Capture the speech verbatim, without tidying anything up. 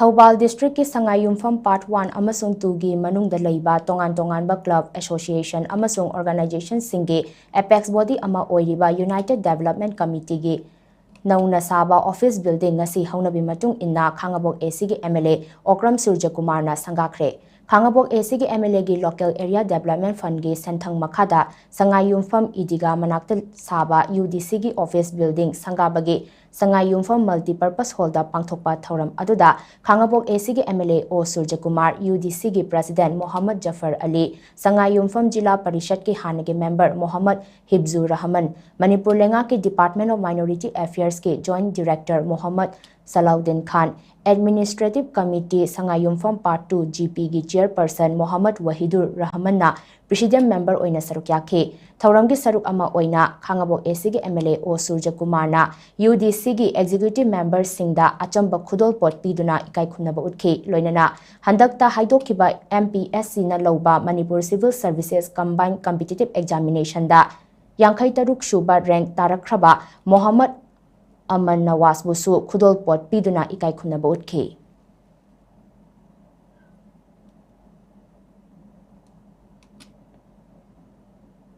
ꯊꯧꯕꯥꯜ ꯗꯤꯁꯇ꯭ꯔꯤꯛꯀꯤ ꯁꯉꯥꯏꯌꯨꯝꯐꯝ part one ꯑꯃꯁꯨꯡ ꯇꯨꯒꯤ ꯃꯅꯨꯡꯗ ꯂꯩꯕ ꯇꯣꯉꯥꯟ ꯇꯣꯉꯥꯟꯕ ꯀ꯭ꯂꯕ, ꯑꯦꯁꯣꯁꯤꯌꯦꯁꯟ ꯑꯃꯁꯨꯡ ꯑꯣꯔꯒꯅꯥꯏꯖꯦꯁꯟꯁꯤꯡꯒꯤ ꯑꯦꯄꯦꯛꯁ ꯕꯣꯗꯤ ꯑꯃ ꯑꯣꯏꯔꯤꯕ ꯌꯨꯅꯥꯏꯇꯦꯗ ꯗꯦꯕꯂꯞꯃꯦꯟ ꯀꯃꯤꯇꯤꯒꯤ ꯅꯧꯅ ꯁꯥꯕ ꯑꯣꯐꯤꯁ ꯕꯤꯜꯗꯤꯡ ꯉꯁꯤ ꯍꯧꯅꯕꯤ ꯃꯇꯨꯡ ꯏꯟꯅ ꯈꯥꯡꯉꯕꯣꯛ ꯑꯦꯁꯤꯒꯤ ꯑꯦꯝ ꯑꯦꯜ ꯑꯦ ꯑꯣꯀ꯭ꯔꯝ ꯁꯨꯔꯖꯀꯨꯃꯥꯔꯅ ꯁꯪꯒꯥꯈ꯭ꯔꯦ꯫ ꯈꯥꯡꯉꯕꯣꯛ ꯑꯦꯁꯤꯒꯤ ꯑꯦꯝ ꯑꯦꯜ ꯑꯦꯒꯤ ꯂꯣꯀꯦꯜ ꯑꯦꯔꯤꯌꯥ ꯗꯦꯕꯂꯞꯃꯦꯟ ꯐꯟꯒꯤ ꯁꯦꯟꯊꯪ ꯃꯈꯥꯗ ꯁꯉꯥꯏꯌꯨꯝꯐꯝ ꯏꯗꯤꯒꯥ ꯃꯅꯥꯛꯇ ꯁꯥꯕ ꯌꯨ ꯗꯤ ꯁꯤꯒꯤ ꯑꯣꯐꯤꯁ ꯕꯤꯜꯗꯤꯡ ꯁꯪꯒꯥꯕꯒꯤ ꯁꯉꯥꯏꯌꯨꯝꯐꯝ ꯃꯜꯇꯤꯄꯔꯄꯁ ꯍꯣꯜꯗ ꯄꯥꯡꯊꯣꯛꯄ ꯊꯧꯔꯝ ꯑꯗꯨꯗ ꯈꯥꯡꯉꯕꯣꯛ ꯑꯦꯁꯤꯒꯤ ꯑꯦꯝ ꯑꯦꯜ ꯑꯦ ꯑꯣ ꯁꯨꯔꯖꯀꯨꯃꯥꯔ, ꯌꯨ ꯗꯤ ꯁꯤꯒꯤ ꯄ꯭ꯔꯁꯤꯗꯦꯟꯠ ꯃꯣꯍꯝꯃꯗ ꯖꯐꯔ ꯑꯂꯤ, ꯁꯉꯥꯏꯌꯨꯝꯐꯝ ꯖꯤꯂꯥ ꯄꯔꯤꯁꯠꯀꯤ ꯍꯥꯟꯅꯒꯤ ꯃꯦꯝꯕꯔ ꯃꯣꯍꯝꯃꯗ ꯍꯤꯕꯖꯨ ꯔꯍꯃꯟ, ꯃꯅꯤꯄꯨꯔ ꯂꯩꯉꯥꯛꯀꯤ ꯗꯤꯄꯥꯔꯠꯃꯦꯟꯠ ꯑꯣꯐ ꯃꯥꯏꯅꯣꯔꯤꯇꯤ ꯑꯦꯐꯤꯌꯔꯁꯀꯤ joint director Mohammad Salauddin Khan, administrative committee Sangaiyumpham part two G ꯄꯤꯒꯤ ꯆꯤꯌꯔꯄꯔꯁꯟ ꯃꯣꯍꯝꯃꯗ ꯋꯥꯍꯤꯗꯨꯔ ꯔꯍꯃꯟꯅ ꯄ꯭ꯔꯤꯁꯤꯗꯤꯌꯝ ꯃꯦꯝꯕꯔ ꯑꯣꯏꯅ ꯁꯔꯨꯛ ꯌꯥꯈꯤ꯫ ꯊꯧꯔꯝꯒꯤ ꯁꯔꯨꯛ ꯑꯃ ꯑꯣꯏꯅ ꯈꯥꯡꯉꯕꯣꯛ ꯑꯦꯁꯤꯒꯤ ꯑꯦꯝ ꯑꯦꯜ ꯑꯦ ꯑꯣ ꯁꯨꯔꯖꯀꯨꯃꯥꯔꯅ ꯌꯨ ꯗꯤ ꯁꯤꯒꯤ ꯑꯦꯛꯖꯤꯀ꯭ꯌꯨꯇꯤꯚ ꯃꯦꯝꯕꯔꯁꯤꯡꯗ ꯑꯆꯝꯕ ꯈꯨꯗꯣꯜꯄꯣꯠ ꯄꯤꯗꯨꯅ ꯏꯀꯥꯏ ꯈꯨꯝꯅꯕ ꯎꯠꯈꯤ꯫ ꯂꯣꯏꯅꯅ ꯍꯟꯗꯛꯇ ꯍꯥꯏꯗꯣꯛꯈꯤꯕ ꯑꯦꯝ ꯄꯤ ꯑꯦꯁ ꯁꯤꯅ ꯂꯧꯕ Manipur civil services combined competitive ꯑꯦꯛꯖꯥꯃꯤꯅꯦꯁꯟꯗ ꯌꯥꯡꯈꯩ ꯇꯔꯨꯛ ꯁꯨꯕ ꯔꯦꯡꯛ ꯇꯥꯔꯛꯈ꯭ꯔꯕ ꯃꯣꯍꯝꯃꯗ ꯑꯃꯟ ꯅꯋꯥꯖꯕꯨꯁꯨ ꯈꯨꯗꯣꯜꯄꯣꯠ ꯄꯤꯗꯨꯅ ꯏꯀꯥꯏ ꯈꯨꯝꯅꯕ ꯎꯠꯈꯤ꯫